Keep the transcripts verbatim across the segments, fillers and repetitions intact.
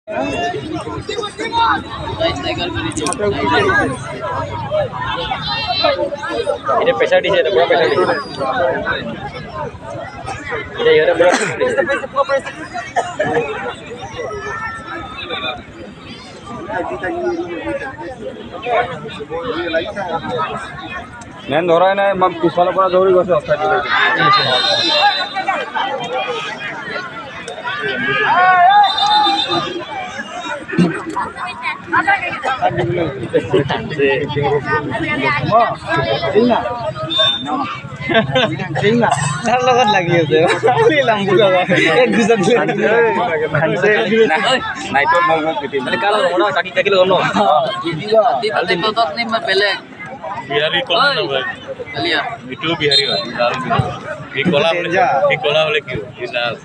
Ini pressure di sini, pura pressure di sini. Ini ya, pura pressure di sini. মেন ধৰাই নাই, ইমান পিছফালৰ পৰা দৌৰি গৈছে, অফচাইড বুলি। তাৰ লগত লাগি আছে। খালি লাম্বু দাদা। এক দুজন লাগি আছে। নাই, নাই, তো মই, মই পিটিম। মানে, কাৰ লগত? মোৰ কাকি, কাকি লগত ন? Tadi tutup nih, beleg. Bihari ko na bhai? Kalia. Itu Bihari, bhai. Di kola boleh, di kola boleh kyu? Di nas.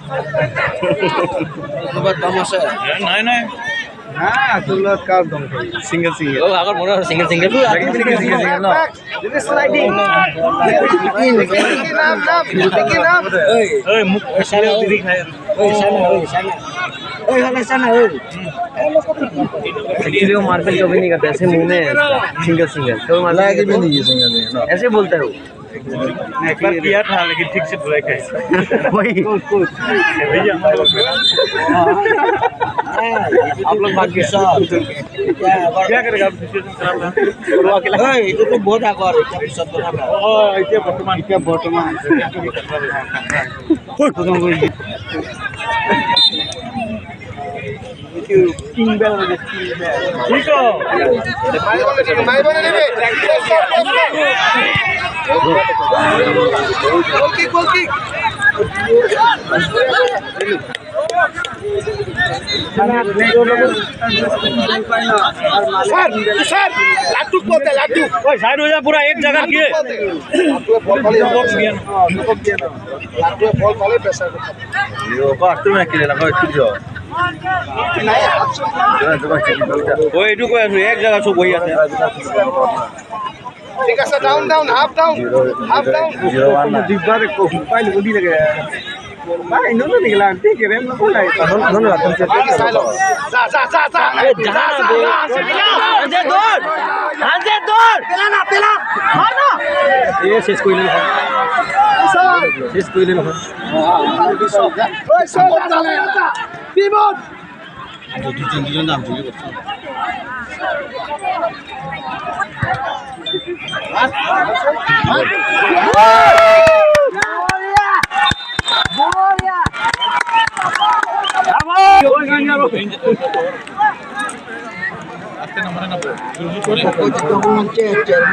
Obat pamas ya? Ya, naik, naik. Nah, tulat kardom. Single, single. Oh, agar mona single, single. Lagi single, single, single, no? Ini sliding. Bikin up, up, bikin up. Oi, muk, sana, oi. Oi, sana, oi, sana. Oi, hala sana, oi. Actually, वो मार्बल कभी नहीं करते, ऐसे मुंह में है इसका, single single. कभी मार्बल नहीं करते, भी नहीं है सिंगल में, ना। ऐसे बोलता है वो। एक बार किया था, लेकिन ठीक से बुलाई खाई। वही। भैया, हमारे को आप लोग बात कैसा? क्या करेगा, अब सिचुएशन खराब था। हाँ, ये तो बहुत आगे आ रहा है, क्या सब खराब है। हाँ, इतना वर्तमान, इतना वर्तमान। স্যার, স্যার, লাট্টু কোথায়, লাট্টু? ওই সাইড হয়ে যা, পুরা এক জায়গা গিয়ে। লাট্টু বল পালে। লাট্টু বল পালে প্রেসার। ইয়ো, বাস তুমি কি লাগা, ঠিক যাও। ওই এইটো কৈ আছো, এক জাগা চব বহি আছে। ঠিক আছে, down, down, half down, half down. Zero' one না। দিগদাৰ, একো উপায় নাই, লাগে। ভাই, ইনো নিকলা, ঠিক আছে, মই কৈ নাই। নহয়, নহয়, নহয়, আপুনি চেক কৰি চাই লওক। যা, যা, যা, যা। এই, যা, যা, যা, যা। হানজে দৌৰ! হানজে দৌৰ! পেলা না, পেলা। হয় না? এই শেষ কৰিলে নহয়। শেষ কৰিলে নহয়। ঐ, চল, যা, যা, যা, যা। বিমল! দুজন, দুজন নাম ধৰি কথা।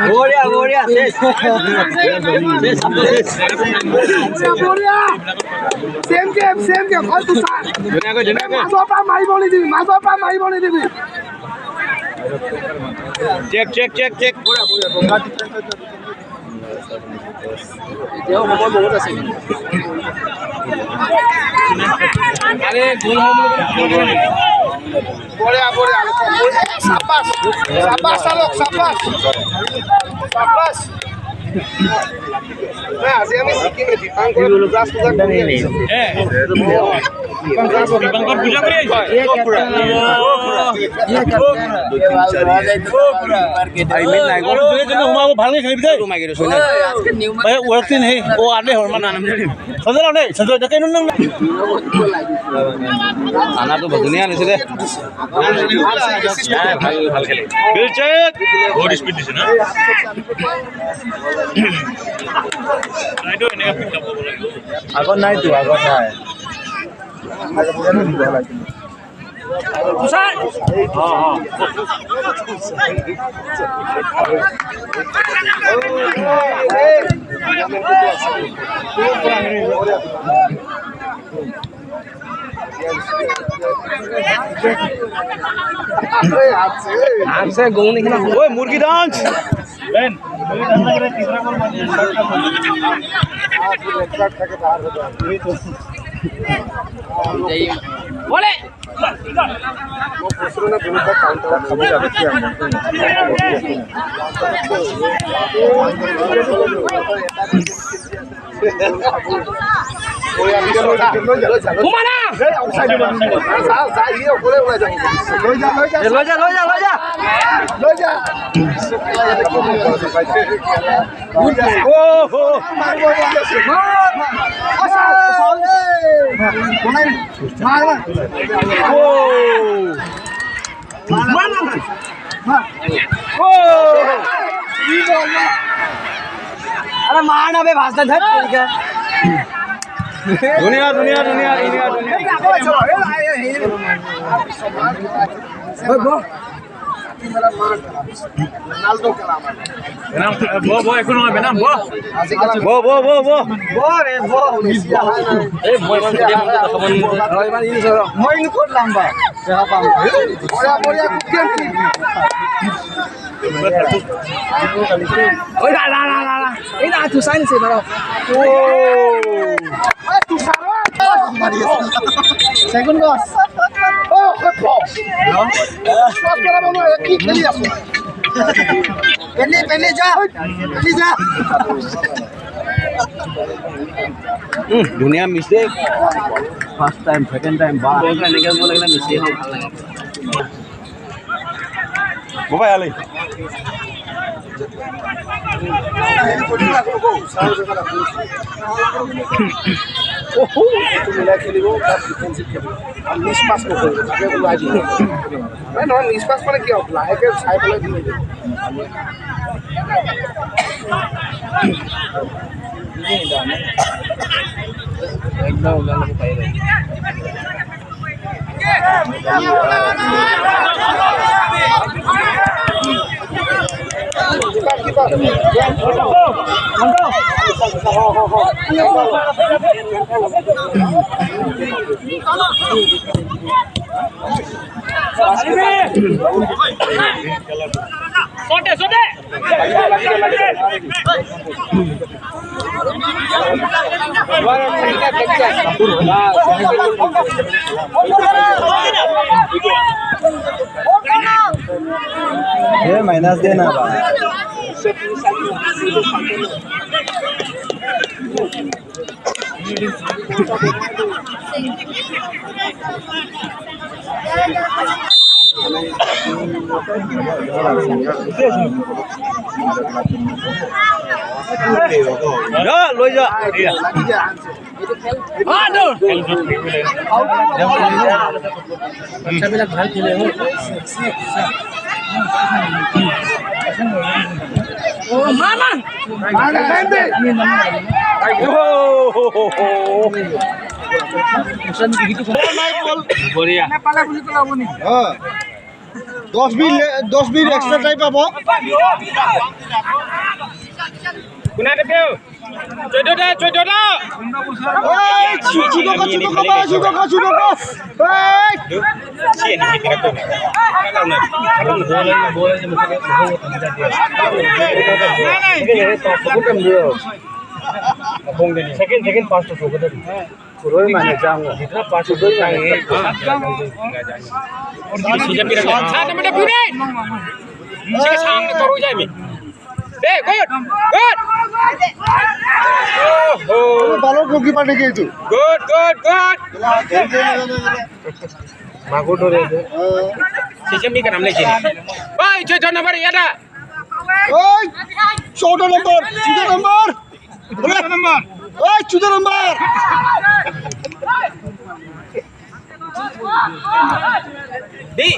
বঢ়িয়া, বঢ়িয়া, শেষ। শেষ, শেষ। বঢ়িয়া। Same game, same game. অ, তুষাৰ। ধুনীয়াকৈ, ধুনীয়াকৈ। মাজৰ পৰা মাৰিব নিদিবি, মাজৰ পৰা মাৰিব নিদিবি। Check, check, check, check. এতিয়াও সময় বহুত আছে কিন্তু। আৰে, গ'ল হ'ব। বঢ়িয়া, বঢ়িয়া, আলোক। চাবাছ, চাবাছ, আলোক, চাবাছ। চাবাছ। নাই, আজি আমি জিকিমে, দীপাংকৰে প্লাছ পূজা কৰি আহিছে। হে। দীপাংকৰ পূজা কৰি আহিছে। সোমাব, ভালকে খেলিবি দেই। এই, ৱেষ্টিন, সেই, অ, আনে হৰ মান আনে। সজল, আনে, সজল, তাকে নুন নাং। খানাটো ধুনীয়া আনিছে দে। ভাল, ভাল খেলে। বিল চেক। বহুত স্পীড দিছে না? এইটো এনেকে পিক আপ হ'ব লাগে। আগত নাইতো, আগত নাই। আছে, গং নেকি না? ওই, মুরগি ডান্স। বলে। Kumana? লৈ যা, লৈ যা, লৈ যা, লৈ যা। অহ। মাৰ, মাৰ। অ। मार ना बे। मार। ओ। अरे मार ना बे, भाषण धर तेरी का। ধুনীয়া, ধুনীয়া, ধুনীয়া, ধুনীয়া, ধুনীয়া। ओए, बो। বেনাম, বো, বো, একো নহয়, বেনাম, বো। বো, বো, বো, বো। বো ৰে, বো। এই, মই ইমান ধুনীয়া, মই ইমান ইউজ হয়। মই ইউজ কৰিলাম বা। Oi, la, la, la, la, la. Ei, la, tu sign si, bro. Oh. Second goal. Oh, good ball. Pass kora manu, ki kheli aso. Pele, pele ja. Pele ja. উম, ধুনীয়া মিছ দেই। First time, second time, বা। বলটো এনেকে গ'লে মানে মিছেই হয়, ভাল লাগে। Bye bye, Ali. Oho, এইটো মিলাই খেলিব, তাত ডিফেন্সিভ খেলিব। আৰু মিছ পাছ নকৰিব, তাকে ওলাই দিব। নাই, নহয়, মিছ পাছ মানে কি হ'ব? লাহেকে চাই পেলাই দি দিব। একদম ওলাই ল'ব পাৰিব। Sote, sote. ये माइनस देना बा। যা, লৈ যা। বাচ্চাবিলাক ভাল খেলে, অ। অ, মা, মা। বঢ়িয়া। অ। দহ মিনিট লে-, দহ মিনিট এক্সট্ৰা টাইম পাব। কোনে দেবেও? চৈধ্যটা, চৈধ্যটা। এই, চু-, চুটকা, চুটকা, চুটকা, চুটকা। এই। Second, second, first to forget. Kuroi mane jang. Jitna pass hoi mane. Sat number de pure. Sik sang na toru jai mi. Hey, good. Good. Oh, oh. Balo goalkeeper ne kiya tu. Good, good, good. Mago dhore je. Sejam ni kanam le je. Bhai, chauda number ya da. Oi, chauda number, chauda number. Oi, chauda number. Di,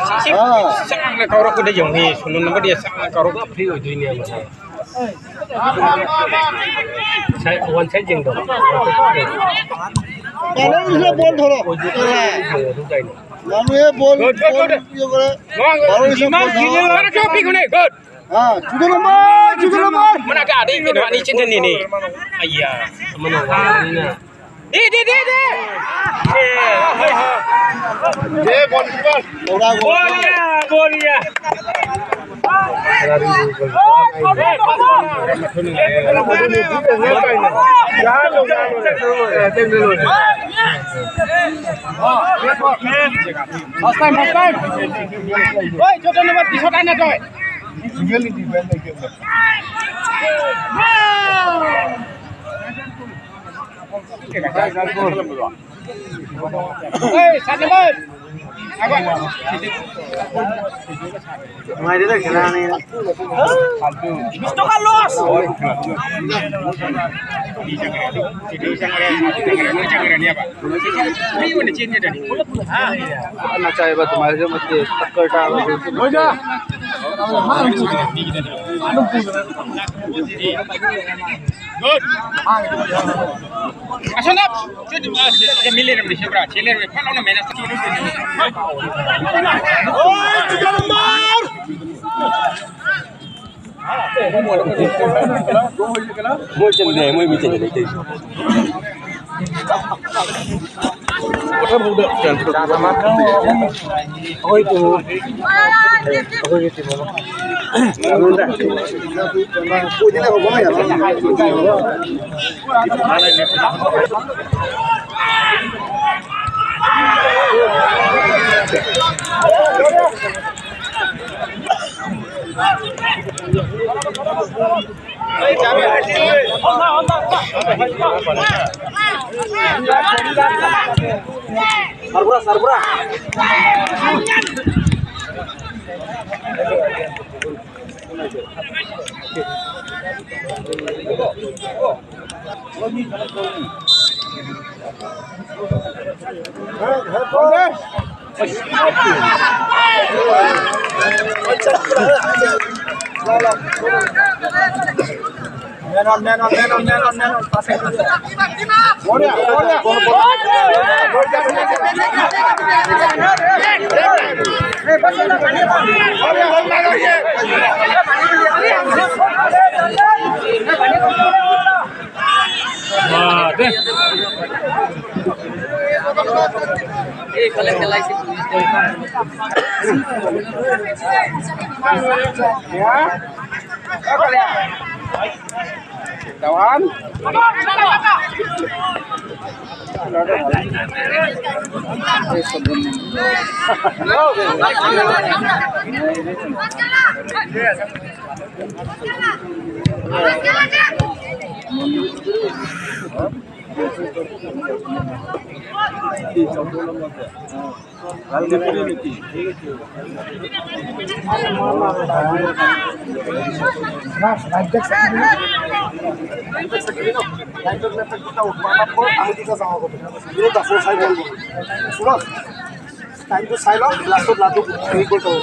si, si, ah. Sang na kaurok ko de jong hi, sunu number dia sang na kaurok ko free ho jui ni ama. Sai, one side jeng do. Manu ye bol dhoro. Manu ye bol, good, good, bol good. Ye kore. Manu ye bol dhoro. Good. Ha, chauda number, chauda number. Mana ka adi ke ani chinta ni ni. Aiya, mana wani na. Di, di, di, di. Ye, goalkeeper. Bolia, bolia. First time, first time. Oi, chauda number, bisot ana toi. Hey, satu nomor. Apa? Misto Carlos. Ana chai ba tumhari jo mati takkar ta. Good. Asan ap. Chut, ah, chele ram, chele ram, palo na mena. Oh, chukar mar. Moi chele, moi mi chele. Sarbura, sarbura. Man on, man on, man on, man on, man on. Passing. Lawan. Time-টো চাই লওক, last-ত লাডু হেৰি কৰি থব।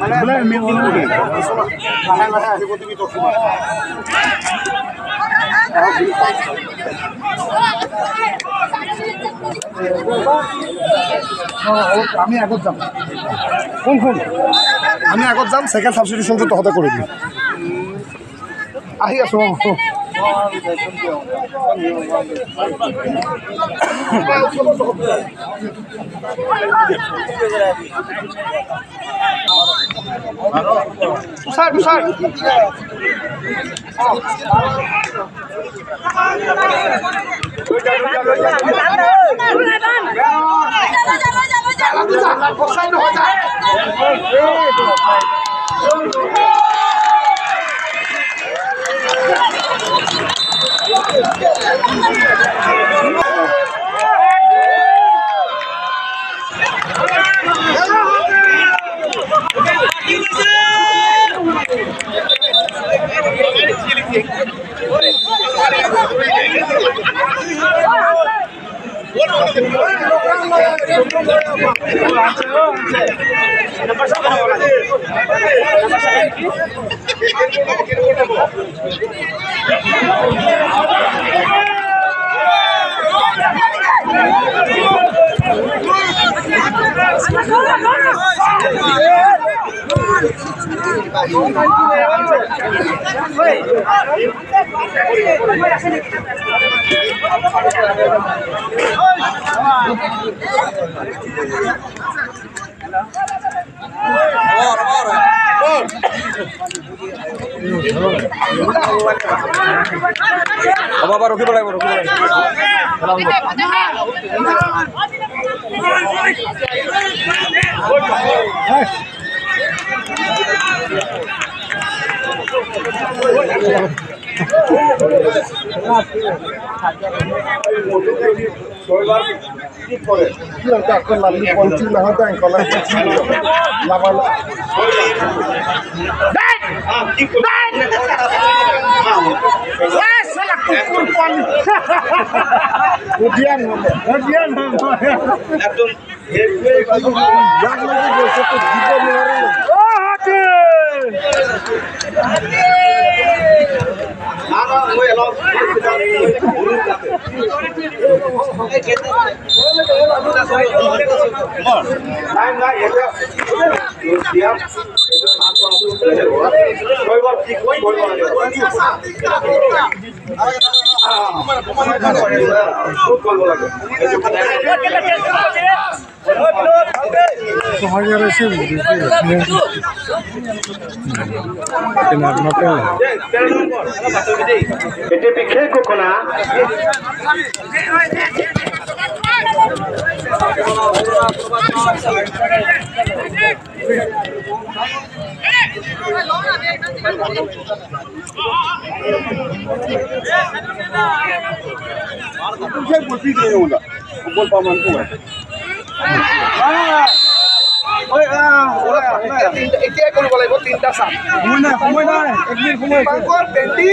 মানে, বোলে, আমি অলপ লাহে লাহে আহিব তুমি দক্ষিণত। অ, অ, আমি আগত যাম। কোন, কোন? আমি আগত যাম, second substitution-টো তহঁতে কৰিবি। আহি আছো, অ, অ। তুষাৰ, তুষাৰ। হ'ব, হ'ব, ৰখিব লাগিব, ৰখিব লাগিব। কি লাগে? এখন লালি পঞ্চি নহয়, তাই কলা পঞ্চি। লাভালা। এই, শালা কুকুর পোৱালি। উদ্যান হ'ব। উদ্যান হ'ব। একদম। ইয়াক লাগি গৈছে, তো দিব নোৱাৰে। অ, হাতী। নাই, নাই, এতিয়া Itu pikir ko kona. Saya gol pijak ya, udah. Gol paman tuh. Ah. Oi, ah, oi, ah, oi. Tinta, এতিয়া কৰিব লাগিব তিনিটা চাম। সময় নাই, সময় নাই। এক মিনিট সময় আছে। মাংসৰ ভেন্দি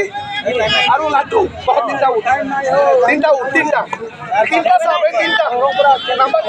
আৰু লাডু, বহুত তিনিটা উঠ। তিনিটা উঠ, তিনিটা। তিনিটা চাম, এই তিনিটা। নাম্বাৰ